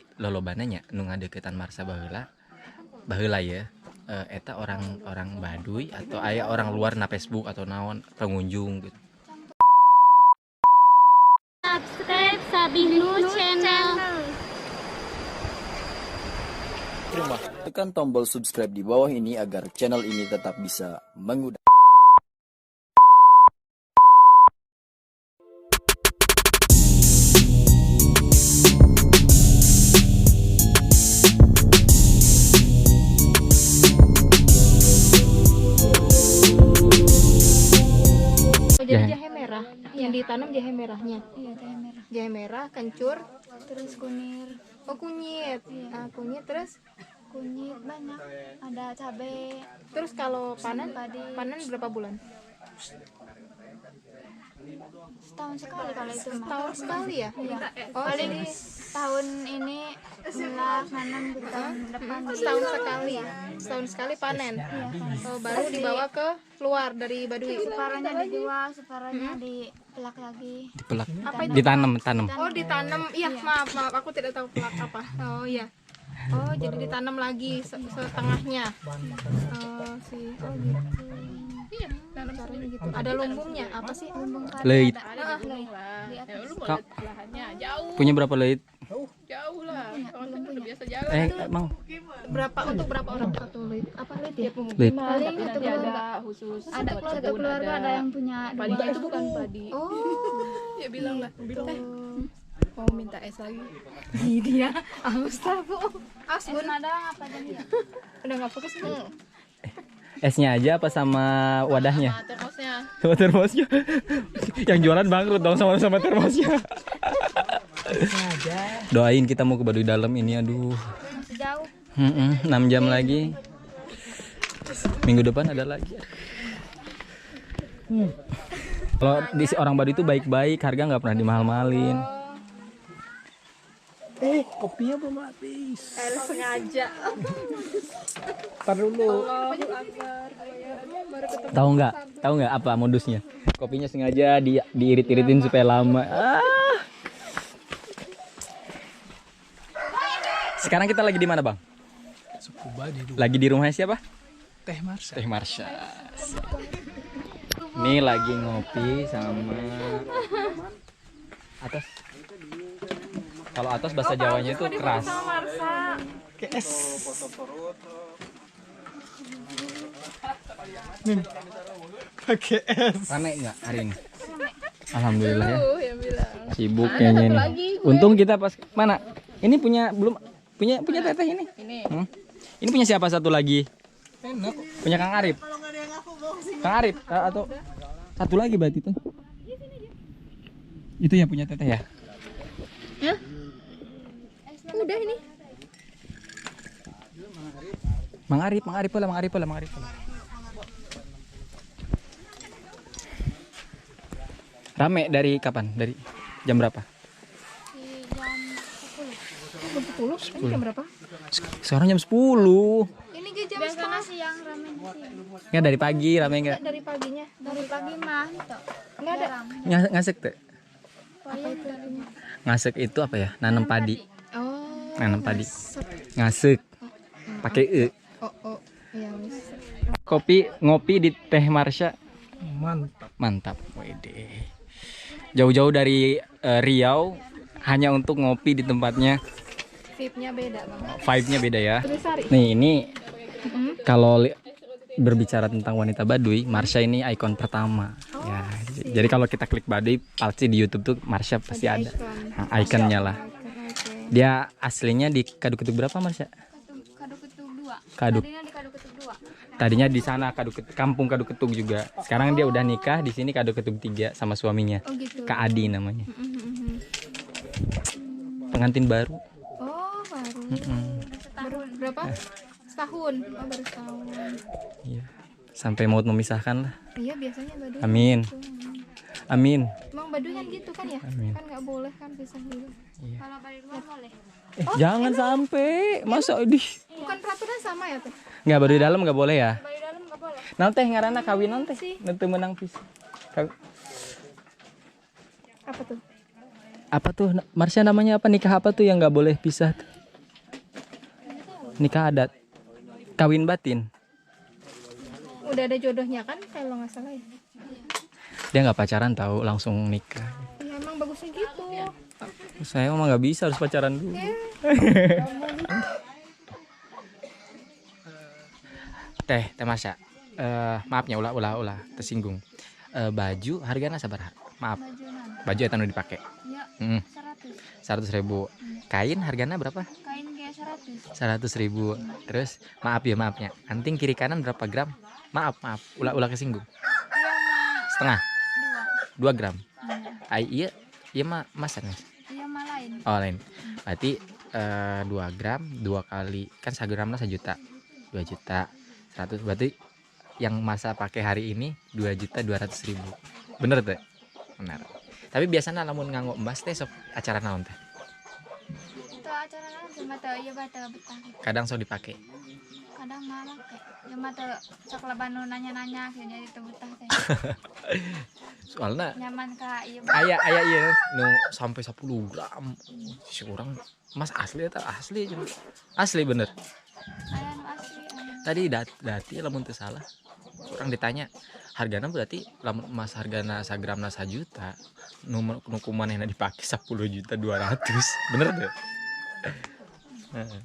Tapi lolobana nya nu ngadeukeutan Marsha baheula baheula ya. Eta orang-orang Baduy atau aya orang luar na Facebook atau naon pengunjung gitu. Subscribe Sabihnu Channel. Terima. Tekan tombol subscribe di bawah ini agar channel ini tetap bisa mengudara. Oh, jadi Jahe. jahe merah. Yang ditanam jahe merahnya. Iya, jahe merah. Jahe merah, kencur, Terus kunir, oh kunyit. Ah, kunyit terus kunyit banyak. Ada cabai, terus kalau panen padi. Panen berapa bulan? Setahun sekali kalau itu mah. Setahun sekali ya? Iya. Oh, Paling jadi tahun ini mulai nanam di tahun depan. setahun sekali. Setahun sekali panen. Iya, panen. Oh, baru dibawa ke luar dari Baduy. Separohnya dijual, separohnya dipelak lagi. Dipelak. Apa itu? Ditanam, tanam. Oh, ditanam. Iya, maaf, maaf, aku tidak tahu pelak apa. Oh, iya. Oh, jadi ditanam lagi setengahnya. Oh, sih. Oh, gitu. Iya, caranya gitu. Ada lumbungnya. Apa sih? Lumbung padi Leit. ada. Leit. Di atas. Kak, punya berapa leit? Jauh lah, orang kan udah biasa jalan. Emang Berapa untuk berapa orang satu leit? Apa leit ya? leit. Paling satu Nanti keluarga. ada khusus Ada buat satu kebun, keluarga ada yang punya padi dua. itu bukan padi. Oh, Ya bilang lah, teh mau minta es lagi. dia aus tahu. Aus Es bun, madang apa jadi? udah nggak fokus bun. Esnya aja apa sama wadahnya? Sama termosnya. Sama termosnya. Yang jualan bangkrut dong sama sama termosnya. Doain kita mau ke Baduy Dalam ini, aduh. Masih jauh. 6 jam lagi. Minggu depan ada lagi. Kalau di orang Baduy itu baik-baik, harga nggak pernah dimahal-mahalin. Kopinya belum habis. Sengaja. Ntar dulu. Tahu nggak? Tahu nggak apa modusnya? Kopinya sengaja diirit-iritin supaya lama. Ah. Sekarang kita lagi di mana, Bang? Suku Baduy. Lagi di rumahnya siapa? Teh Marsha. Teh Marsha. Ini lagi ngopi sama atas. Kalau atas bahasa Jawanya itu keras. KS. Nih. Pakai es. Rame nggak hari ini? Alhamdulillah ya. Yang bilang. Sibuk kayaknya ini. Untung kita pas mana? Ini punya belum punya punya teteh ini. Ini. Ini punya siapa satu lagi? Enak. Punya Kang Arif. Kang Arif atau satu lagi berarti itu. Itu yang punya teteh ya? Udah ini. Mang Arif, Mang Arif lah, Mang Arif lah, Mang Arif lah. Rame dari kapan? Dari jam berapa? Di jam 10. Jam 10. Ini jam berapa? Sekarang jam 10. Ini jam Biasanya setengah siang rame siang. Nggak dari pagi rame nggak? dari paginya. Dari pagi mah itu. Nggak ada. Ngasek teh. Apa itu artinya? Ngasek itu apa ya? Nanam padi. Oh. Nanam padi. Ngasek. Pakai e. Oh, oh. Iya, wis. Kopi ngopi di Teh Marsha Mantap. mantap. Wede. Jauh-jauh dari Riau hanya untuk ngopi di tempatnya. Vibe-nya beda, Bang. Vibe-nya beda ya. Sari. Nih, ini kalau berbicara tentang wanita Baduy, Marsha ini ikon pertama. Ya, jadi kalau kita klik Baduy, pasti di YouTube tuh Marsha pasti ada. Ikon. Nah, ikonnya lah. Oke. Dia aslinya di Kaduk Ketug berapa, Marsha? Kadu Ketug 2. Kaduk. Tadinya di Kadu Ketug 2. Tadinya di sana Kampung Kadu Ketug juga. Sekarang dia udah nikah di sini Kadu Ketug 3 sama suaminya. Oh, gitu. Kak Adi namanya. Pengantin baru. Oh, baru. Baru berapa? Setahun. Oh, baru setahun. Iya. Sampai maut memisahkan lah. Iya, biasanya Baduy. Amin. Amin. Emang Baduy kan gitu kan ya? Amin. Kan nggak boleh kan pisah gitu. Kalau Baduy luar boleh. Jangan sampai masa di Bukan peraturan sama ya, Teh? nggak Baduy dalam nggak boleh ya? Baduy dalam nggak boleh. Nah teh ngaranna kawinan teh nanti menang pisah. Apa tuh? Apa tuh Marsha namanya apa nikah apa tuh yang nggak boleh pisah tuh? Nikah adat. Kawin batin. Udah ada jodohnya kan kalau nggak salah ya. Dia nggak pacaran tahu, langsung nikah. Ya emang bagusnya gitu. Saya emang nggak bisa, harus pacaran dulu. Teh Masya. Maafnya ulah tersinggung. Baju hargana sabaraha? Maaf. Baju eta nu dipake. Ya. 100.000. Kain hargana berapa? Kain kayak 100. 100.000. Terus maaf ya, maafnya. Anting kiri kanan berapa gram? Maaf. Ulah kesinggung. Iya, setengah. 2 gram. Iya. Ai iya mah masan. Iya mah lain. Oh, lain. Berarti 2 gram 2 kali kan 1 gramnya 1 juta. 2 juta 100, berarti yang masa pakai hari ini 2.200.000. Bener teh? Benar. Tapi biasanya lamun nganggo emas teh sok acara naon teh? Itu acara naon cuma teu ieu bae teu betah. Kadang sok dipake. Kadang mah make. Ya mah teu sok loba nu nanya-nanya kieu jadi teu betah teh. Soalna nyaman ka ieu. Aya ieu nu sampai 10 gram. Si urang emas asli eta asli cenah. Asli bener. Aya nu asli. Tadi dati lamun teu salah. Orang ditanya hargana berarti lamun emas hargana sagramna 1 juta nu kumanehna dipake 10.200.000. Bener teu? Heeh.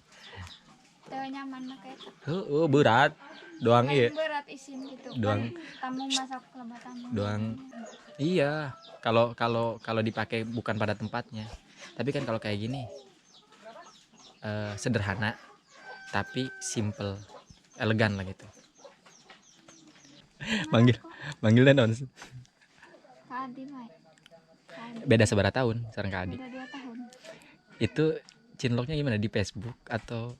Teu nyaman make eta. Heueuh berat. Doang ieu. Berat isin gitu. Doang tamu masak loba tamu. Doang. Iya, kalau dipakai bukan pada tempatnya. Tapi kan kalau kayak gini sederhana tapi simple, elegan lah gitu. Manggilnya non. Kak Adi, Mai. Beda seberapa tahun sareng Kak Adi? Beda 2 tahun. Itu cinloknya gimana, di Facebook atau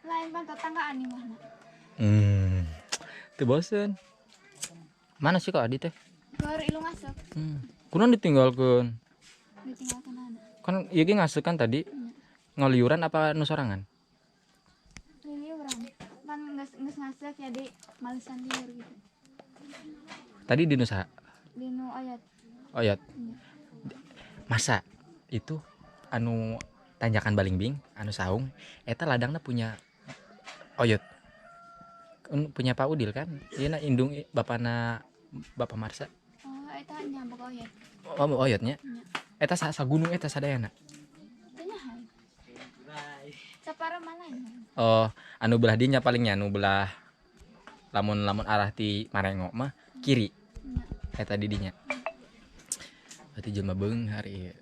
lain pan tetanggaan nih mana? Itu bosen. Mana sih Kak Adi teh? Keur ilu ngasep. Kunaon ditinggalkeun? Ditinggalkeun anak. Kan ieu ge ngasep kan tadi. Ngaliuran apa nu sorangan? Liliuran. Pan geus ngasep jadi malesan liur gitu. Tadi di nu saha? Di nu oyot. Oyot. Masa itu anu tanjakan Balingbing, anu saung, eta ladangna punya oyot. Punya Pak Udil kan? Ieu na indung bapana Bapak Marsa. Oh, eta nya boga oyot. Oh, oyotnya. Eta sagunung eta sadayana. Teu nyaho. Saparo mana? Oh, anu belah dinya palingnya anu belah lamun arah ti Marengo mah kiri. Eta di dinya. Berarti jelema beunghar ieu.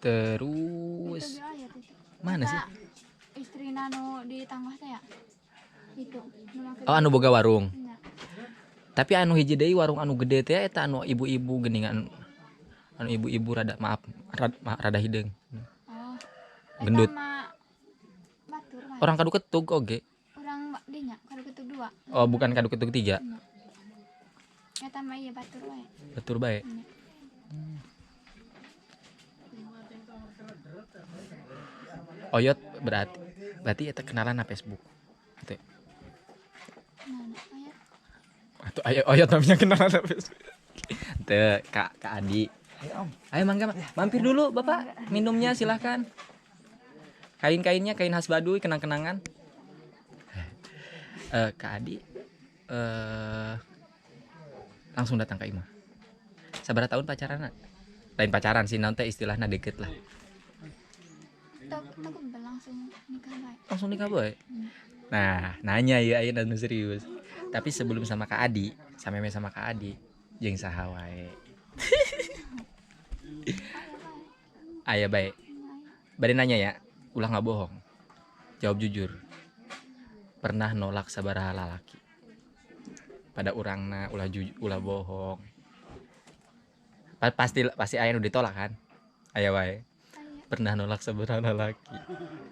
Terus mana sih? Istrina nu di tangah teh ya? Itu. Oh, anu boga warung. Tapi anu hiji deui warung anu gede teh eta anu ibu-ibu geuningan. Anu ibu-ibu rada maaf, rada hideung. Oh. Gendut. Orang kadu ketug oge. Orang dinya kadu ketug 2. Oh, bukan kadu ketug 3. Eta mah ieu batur bae. Batur bae. Oyot berarti eta kenalan na Facebook. Gitu. Nah, oyot. Atau ayo oyot namanya kenalan na Facebook. Teu Kak Adi. Ayo Om. Ayo mangga, mampir dulu Bapak, minumnya silahkan. Kain-kainnya kain khas Baduy, kenang-kenangan. Kak Adi langsung datang ke imah. Sabaraha tahun pacaran? Lain pacaran sih, nanti istilahnya deket lah. Langsung nikah bae. Langsung nikah bae. Nah, nanya ya ayeuna nu serius. Tapi sebelum sama Kak Adi, sameme sama Kak Adi, jeung saha wae. Aya bae. Bade nanya ya, ulah nggak bohong. Jawab jujur. Pernah nolak sabaraha lalaki? Pada urangna ulah ulah bohong. Pasti aya nu ditolak kan? Aya wae. Pernah nolak sabaraha lalaki?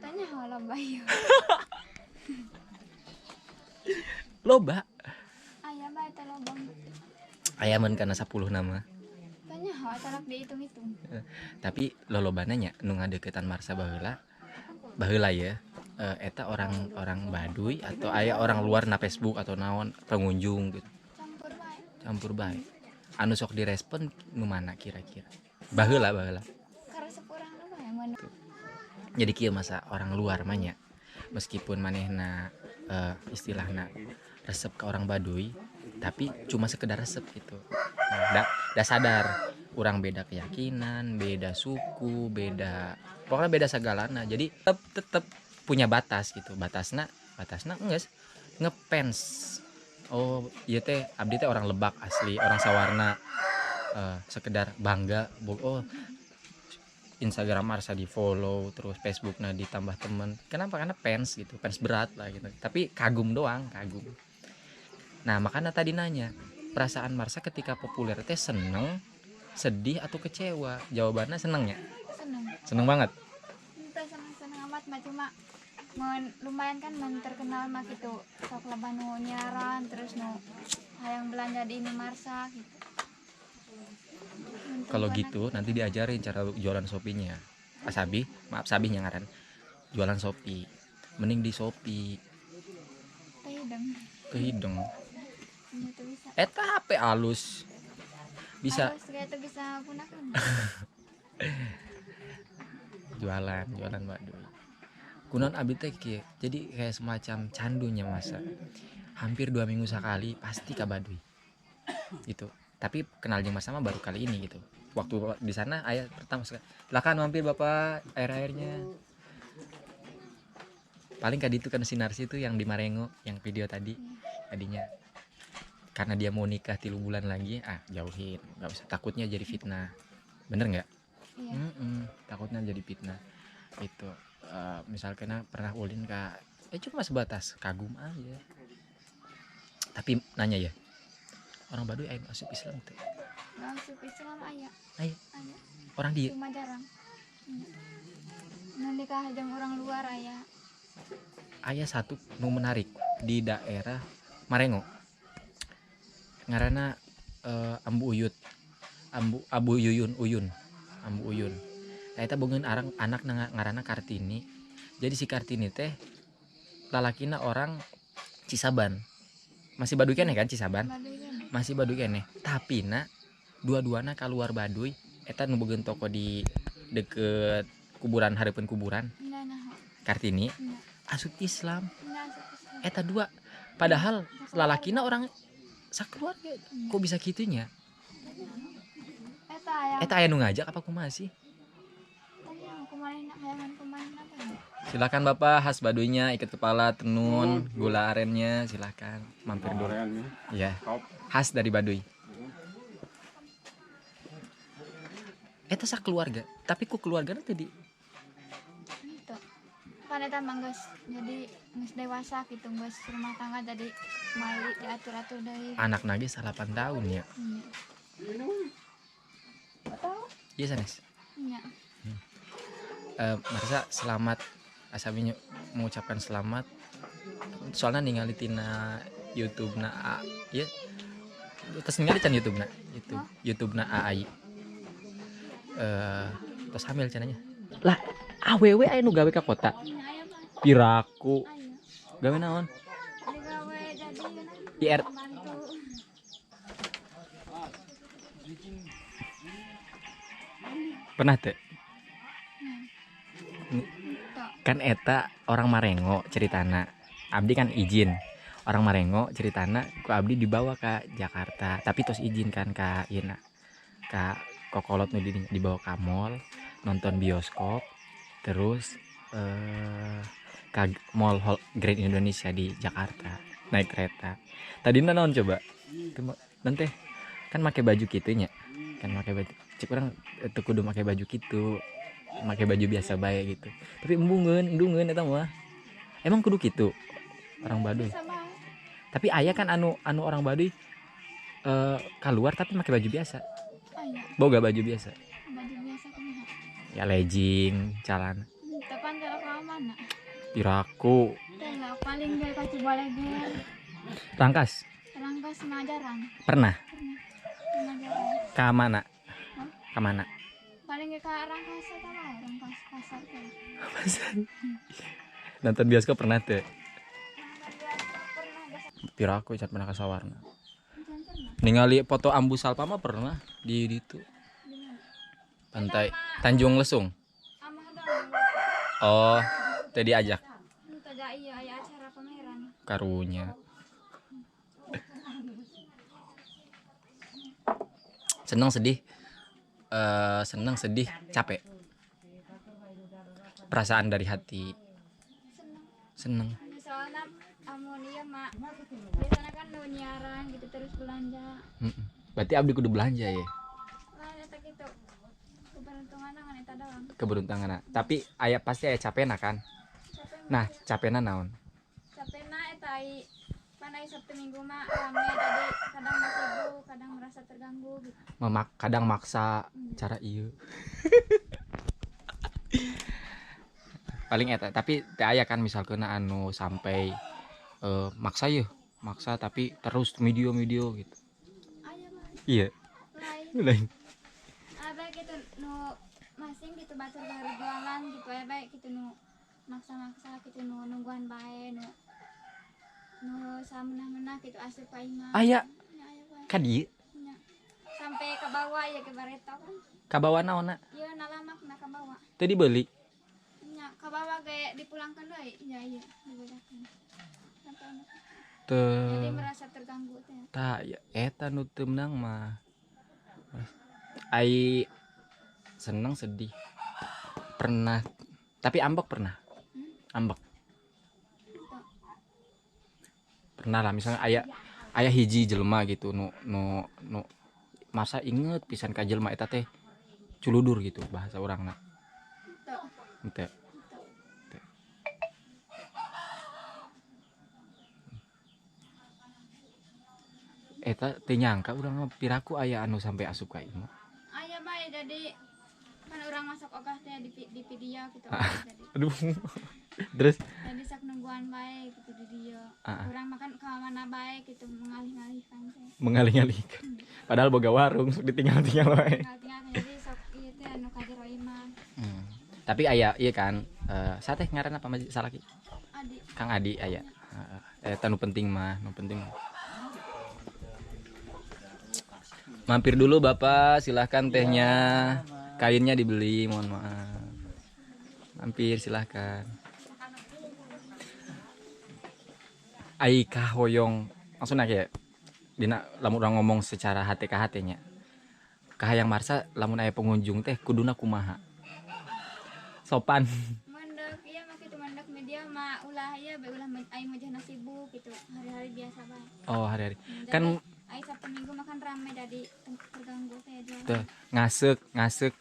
Tanya loba ieu. Loba? Aya bae teh loba. Aya mun kana 10 nama. Tanya tolak dihitung-hitung. Tapi lolobana nya nu ngadeukeutan Marsa baheula. Baheula ya. Eta orang-orang Baduy atau aya orang luar na Facebook atau naon pengunjung gitu. Campur bae. Campur bae. Anu sok direspon nu mana kira-kira? Baheula. Karesep urang nu bae mun. Jadi kieu masa orang luar mah nya, meskipun manehna istilahna resep ke orang Baduy, tapi cuma sekedar resep gitu. Nah, da sadar orang beda keyakinan, beda suku, beda pokoknya beda segalana. Jadi tetep punya batas gitu. Batasna batasna geus ngefans. Oh, iya teh abdi teh orang Lebak asli, orang Sawarna, sekedar bangga oh Instagram Marsa di follow, terus Facebooknya ditambah temen. Kenapa? Karena fans gitu, fans berat lah gitu. Tapi kagum doang, kagum. Nah, makanya tadi nanya, perasaan Marsa ketika populer teh seneng, sedih atau kecewa? Jawabannya seneng ya? Seneng. Seneng banget. Itu seneng-seneng amat mah, cuma lumayan kan men terkenal mah gitu, sok loba nu nyaran terus nu hayang belanja di ini Marsa gitu. Kalau gitu nanti diajarin cara jualan Shopee-nya. Pak Sabi, maaf Sabi yang ngaran. Jualan Shopee. Mending di Shopee. Teu Kehideng. Itu bisa. Eta HP alus. Bisa. Alus kayak itu bisa gunakan. Jualan, jualan Baduy. Kunaon abdi teh kieu. Jadi kayak semacam candunya masa. Hampir 2 minggu sekali pasti ka Baduy. Gitu. Tapi kenal jeung Mas sama baru kali ini gitu. Waktu di sana ayah pertama sekali. Silakan mampir Bapak air-airnya. Paling kadi itu kan si Narsi itu yang di Marengo, yang video tadi tadinya. Karena dia mau nikah 3 bulan lagi, ah jauhin, nggak usah, takutnya jadi fitnah. Bener nggak? Iya. Takutnya jadi fitnah. Itu misalkan pernah ulin ke cuma sebatas kagum aja. Tapi nanya ya, orang Baduy aya asup Islam teh? Asup Islam aya. Aya. Aya. Orang dia? Cuma jarang. Nu nikah jeung orang luar aya. Aya satu nu menarik di daerah Marengo. Ngaranna Ambu Uyut. Ambu Abu Yuyun Uyun. Ambu Uyun. Nah, eta bogeun arang anak ngaranna Kartini. Jadi si Kartini teh lalakina orang Cisaban. Masih Baduy keneh kan Cisaban? Masih Baduy keneh. Tapi na dua-duana keluar Baduy eta nu bogeun toko di deket kuburan, hareupeun kuburan. Kartini asup Islam. Eta dua. Padahal lalakina orang sakeluarga. Kok bisa kitunya? Eta aya nu ngajak apa kumaha sih? Silakan Bapak, khas Baduynya, ikat kepala, tenun, gula arennya, silakan mampir dulu. Ya, khas dari Baduy. Eta sakeluarga, tapi ku keluargana tadi. Itu. Pan eta mah geus jadi geus dewasa gitu, geus rumah tangga jadi mali diatur-atur deui. Anak nage 8 tahun ya. Iya sanes. Iya. Marsa selamat, Asabi mengucapkan selamat. Soalnya ningali tina YouTube na A, ya. Terus ningali can YouTube na, YouTube, YouTube na AI. Terus hamil cenanya. Lah, awewe aya nu gawe ka kota. Piraku. Gawe naon? Gawe jadi IR. Pernah teh? Kan eta orang Marengo ceritana. Abdi kan izin. Orang Marengo ceritana ku abdi dibawa ke Jakarta, tapi terus izin kan ka ieu ka kokolot nu dibawa ka mall, nonton bioskop, terus ke Mall Hall Grand Indonesia di Jakarta, naik kereta. Tadina naon coba? Nanti kan make baju kitu nya. Kan make baju. Cek urang teu kudu make baju kitu. Make baju biasa bae gitu. Tapi embungeun, endungeun eta mah. Emang kudu kitu orang Baduy. Tapi aya kan anu orang Baduy keluar tapi make baju biasa. Boga baju biasa. Baju biasa kumaha? Ya legging, celana. Tepan ka mana? Piraku. Teh lah paling ge ka Cibalege. Rangkas. Rangkas mah jarang. Pernah? Pernah jarang. Ka mana? Ka mana? Paling ge ka Rangkas eta wae, Rangkas pasar teh. Pasar. Nonton bioskop pernah teh? Piraku can pernah ka Sawarna. Ningali foto Ambu Salpa mah pernah di ditu. Pantai Tanjung Lesung. Oh, teu diajak. Teu da iya aya acara pameran. Karunya. Seneng sedih. Seneng sedih capek. Perasaan dari hati. Seneng. Soalnya amun ieu mah biasanya kan nu nyiaran gitu terus belanja. Berarti abdi kudu belanja ya. Lah eta kitu. Keberuntungan ngan eta doang. Keberuntungan. Tapi aya pasti aya capena kan. Nah, capena naon? Capena eta ai panai Sabtu Minggu mah rame jadi kadang sibuk, kadang merasa terganggu gitu. Kadang maksa cara ieu. Paling eta, tapi teu aya kan misalkeun anu sampai maksa yeuh, maksa tapi terus video-video gitu. Aya mah. Iya. Lain. Lain. Aya gitu nu masing gitu batur baru jualan gitu aya bae gitu nu maksa-maksa gitu nu nungguan bae nu nu samenah-menah gitu asup ka imah. Aya. Nya aya bae. Ka dieu. Nya. Sampai ka bawah ya ke bareto kan. Ka bawah naonna? Ieu nalamak na ka bawah. Teu dibeli. Nya ka bawah ge dipulangkeun deui. Nya iya dibedakeun. Sampai anu. Teu. Jadi merasa terganggu teh. Tah, ya, eta nu teu meunang mah. Ai seneng sedih. Pernah, tapi ambek pernah. Ambek. Pernah lah misalnya aya hiji jelema gitu nu nu nu masa inget pisan ka jelema eta teh culudur gitu bahasa urangna. Teu. Henteu. Eta teu nyangka urang mah piraku aya anu sampai asup ka imah. Aya bae jadi kan urang masuk ogah teh di video gitu jadi. Aduh. Terus jadi sok nungguan bae gitu di dieu. Urang makan ka mana bae gitu mengalih-ngalihkan teh. Mengalih-ngalihkan. Padahal boga warung sok ditinggal-tinggal wae. Tinggal-tinggal jadi sok ieu teh anu ka jero imah. Tapi aya ieu kan sateh ngaranna apa salaki? Adi. Kang Adi aya. Eta nu penting mah, nu penting. Mampir dulu Bapak, silahkan tehnya. Kainnya dibeli, mohon maaf. Mampir silahkan. Ai kahoyong maksudna kayak dina lamun urang ngomong secara hati ka hatenya. Kahayang Marsha lamun aya pengunjung teh kuduna kumaha? Sopan. Mendek ieu mah kitu mendek media mah ulah ieu bae ulah ai mujahna sibuk gitu. Hari-hari biasa bae. Oh, hari-hari. Jadi, Kan ai Sabtu Minggu makan rame jadi terganggu teh jualan. Teh ngasek.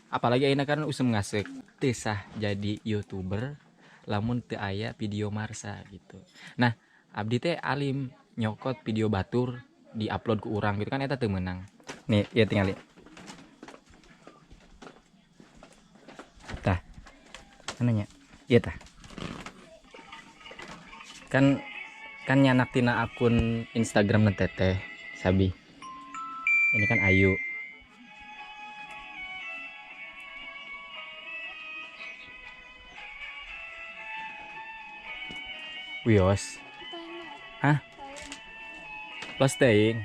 Apalagi ayeuna kan usum ngasek. Teu sah jadi YouTuber lamun teu aya video Marsha gitu. Nah, abdi teh alim nyokot video batur diupload ke urang gitu kan eta teu meunang. Nih, ieu tingali. Tah. Mana nya? Ieu tah. Kan nyanak tina akun Instagram teteh Sabi. Ini kan Ayu. Wios. Hah? Los teuing.